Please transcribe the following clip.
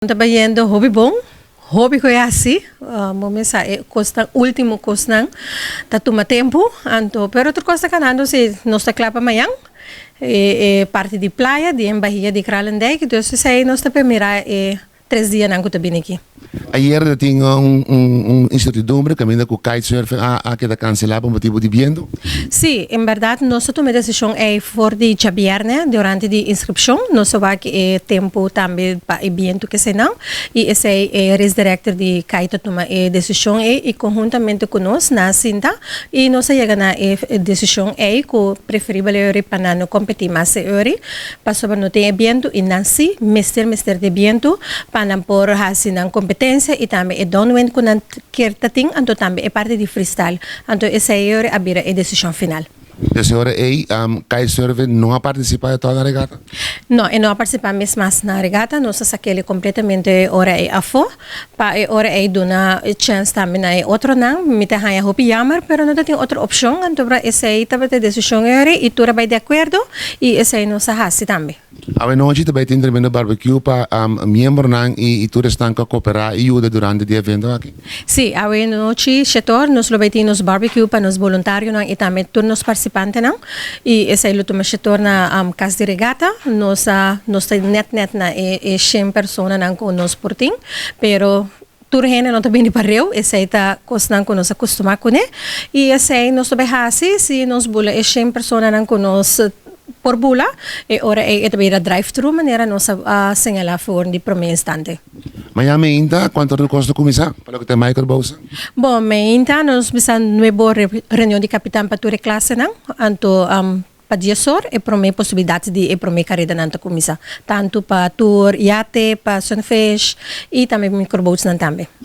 Ta bayendo hopi bon, hopi koe hasi, bo mes sa e kosnan ultimo kosnan ta tuma tempu, anto pero tur kos ta kanando si nos ta kla pa mañan e parti di playa di en bahia di Kralendijk, dus esei nos ta permira e 3 dianan ku ta bini aki. Ayera ta tin un incertidumbre kaminda ku kitesurfing a keda kanselá pa motibu di bientu. Sí, en berdat nos a tuma e desishon ei for di djabièrnè durante di inskripshon. Nos a wak e tempu tambe pa e bientu ke eseinan i esei e race director di kite a tuma e desishon ei i konhuntamente ku nos nan a sinta i nos a yega na e desishon ei ku preferibel e ori pa nan no kompetí mas e ori pasobra no tin e bientu i nan sí mester di bientu pa nan por hasi nan kompetensia i tambe e downwind ku nan kier ta tin, anto tambe e parti di freestyle. Anto esei a bira e desishon final. Dus ora ei kitesurfing no a partisipá den e regata? No, e no a partisipá mes mas na regata, nos a sak'é kompletamente ora ei afó, pa e ora ei duna chèns tambe na e otronan, mi ta haña hopi jammer, pero no tin otro opshon, anto esei tabata e desishon eri i tur a bai di akuerdo i esei nos a hasi tambe. Awenochi tambe tin tremendo barbecue pa miembronan i tur esnan ku koperá i yuda durante e evento aki. Sí, awenochi, 7'or, nos lo bai tin nos barbecue pa nos voluntarionan i tambe tur nos partisipantenan. I esei lo tuma 7'or na kas di regata. Nos ta net net na e 100 personanan ku nos por tin, pero tur hende no ta bini pareu, esei ta kosnan ku nos a kustumá kuné. I esei nos ta bai hasi, si nos bula e 100 personanan ku nos por bula, e ora ei e ta bira drive-thru manera nos a señalá for di promé instante. Mañan mainta, kuantu or kos ta kuminsá? Pa loke ta microboats? Bon, mainta nos bisa 9'or reunion di kapitan pa tur e klasenan, anto pa 10'or e promé posibilidat di e promé karedanan ta kuminsá. Tantu pa tour yate, pa sunfish i tambe microboats nan tambe.